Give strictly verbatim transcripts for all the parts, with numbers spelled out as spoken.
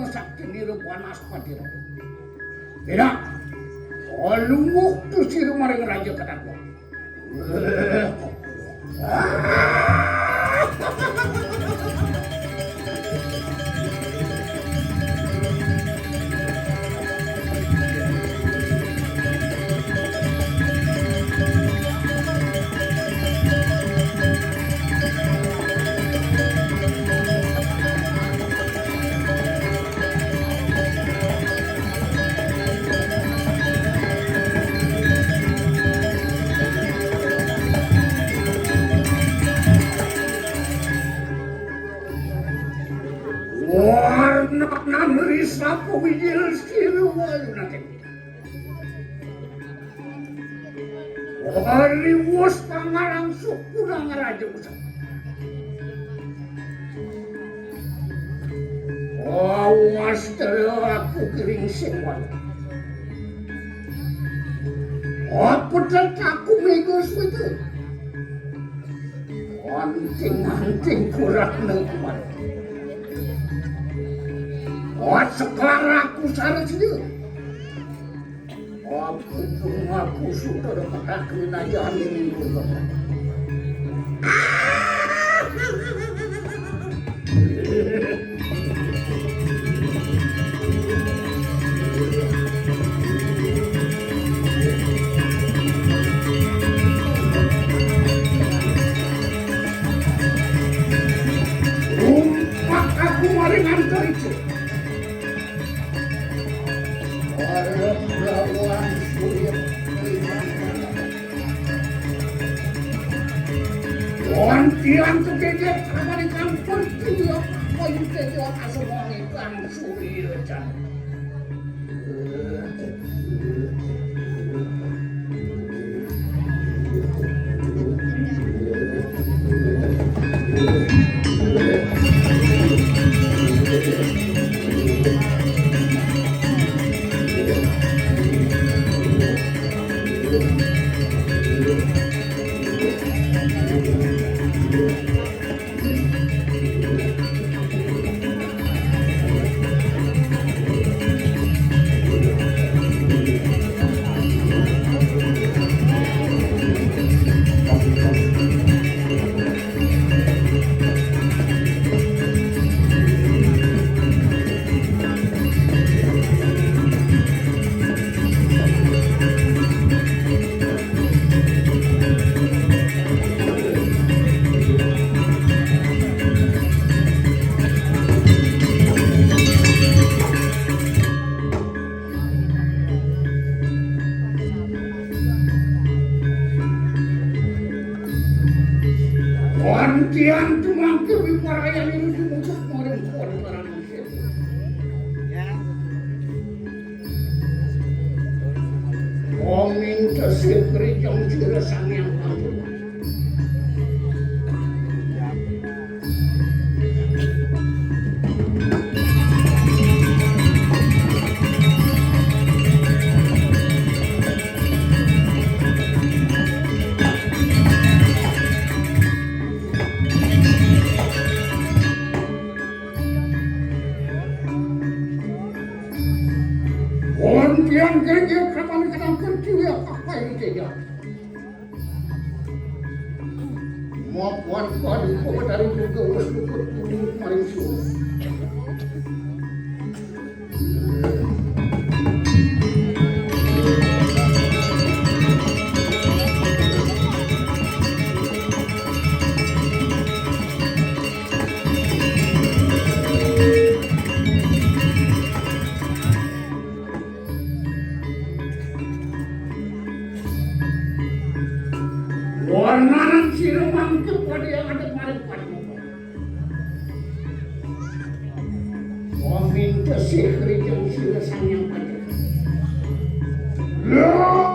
Sakti nira Banaspati. Tidak. Kalungguh tu sira maring Raja Kadakwa. Warna namri sapa wijil siruwayu nating. Wariwus pangarang suku nang raja usah. Awas tela aku kering sing wani. Apa tak aku mega suwita? Anting-anting kurang nang kuat. Awas sekar aku sarasnya. Aku pun aku sudah dapat aku najani minggu. Umpat aku maring antariksa. Para Prawan Surya Triwandana. Wantian tu kejek, kamari kampun, iya, kayu kejek, asal wangi kang Surya Chandra. Wantian tumangkir wiparayan ini dimuncak maring kuan. Oming kesik rijeng sira Sang Hyang Panjur. Wonten ing kapan kadang kerja ya apa yang tidak. Mapan kadi kawatari juga wis luput maring suruh. Warnanan sira mangke padha yang ada maring padha. Wong minta sih kerja sira sang yang padha. Loh.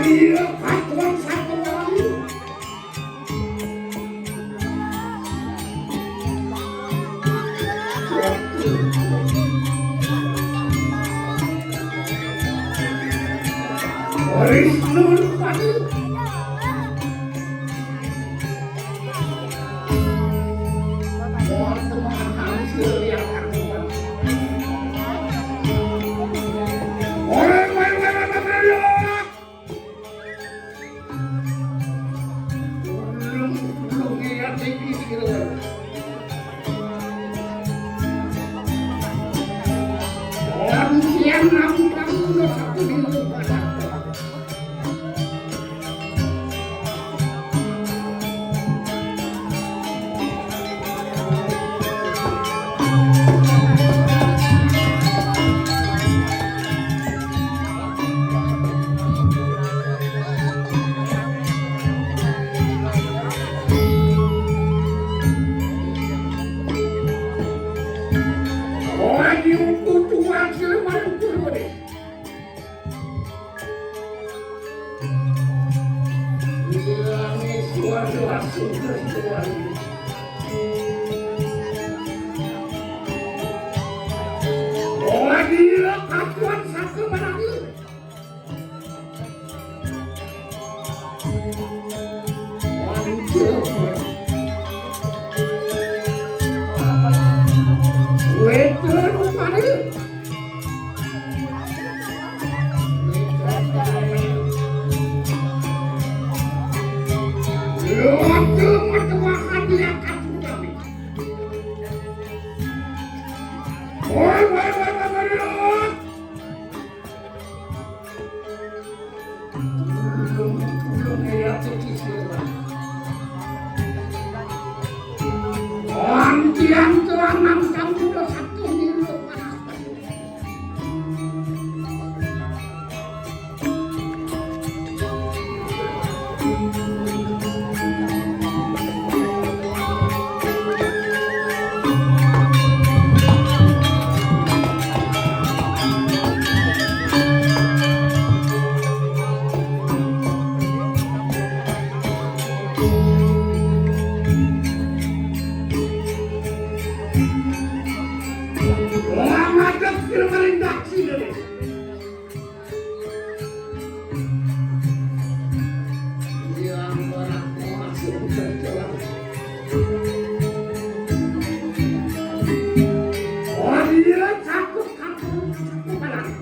Iya, katon satu lagi. Wisnu Pati. Ora, ora, ora, ora, ora. Ulung, ulung, iya, tinggi, sira. Ora, mungkin, namun kamu udah satu minggu. Wong tiyang celangan kang kula sakti niru panas. Ora ngadeg kira maring taksi dene. Iya, ora masuk berjalan. Oh, iya, cakep, cakep, cakep, cakep.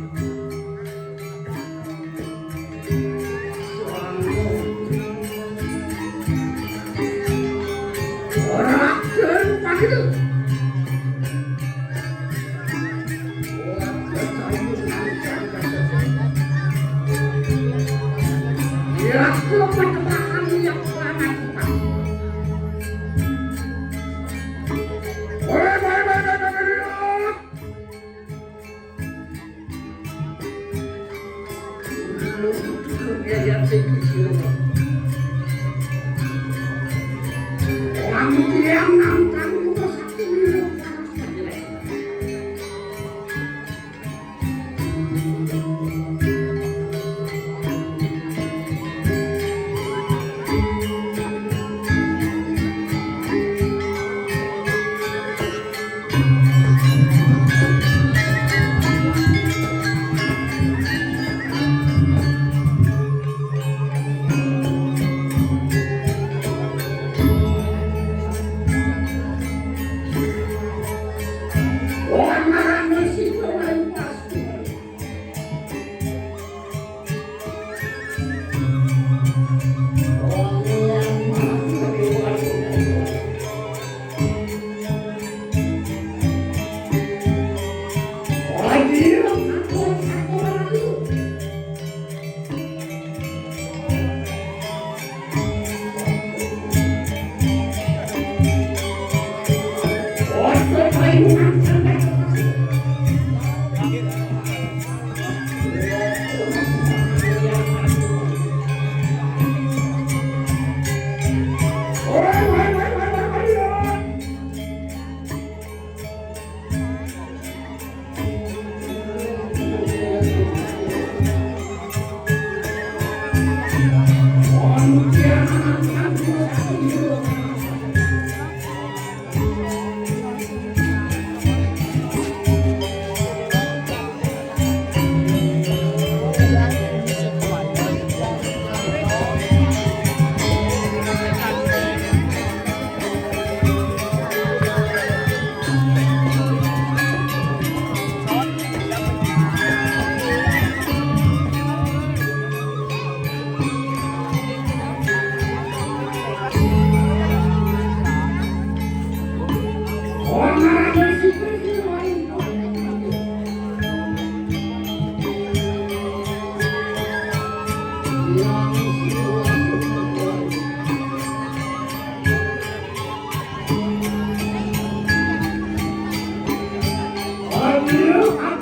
You are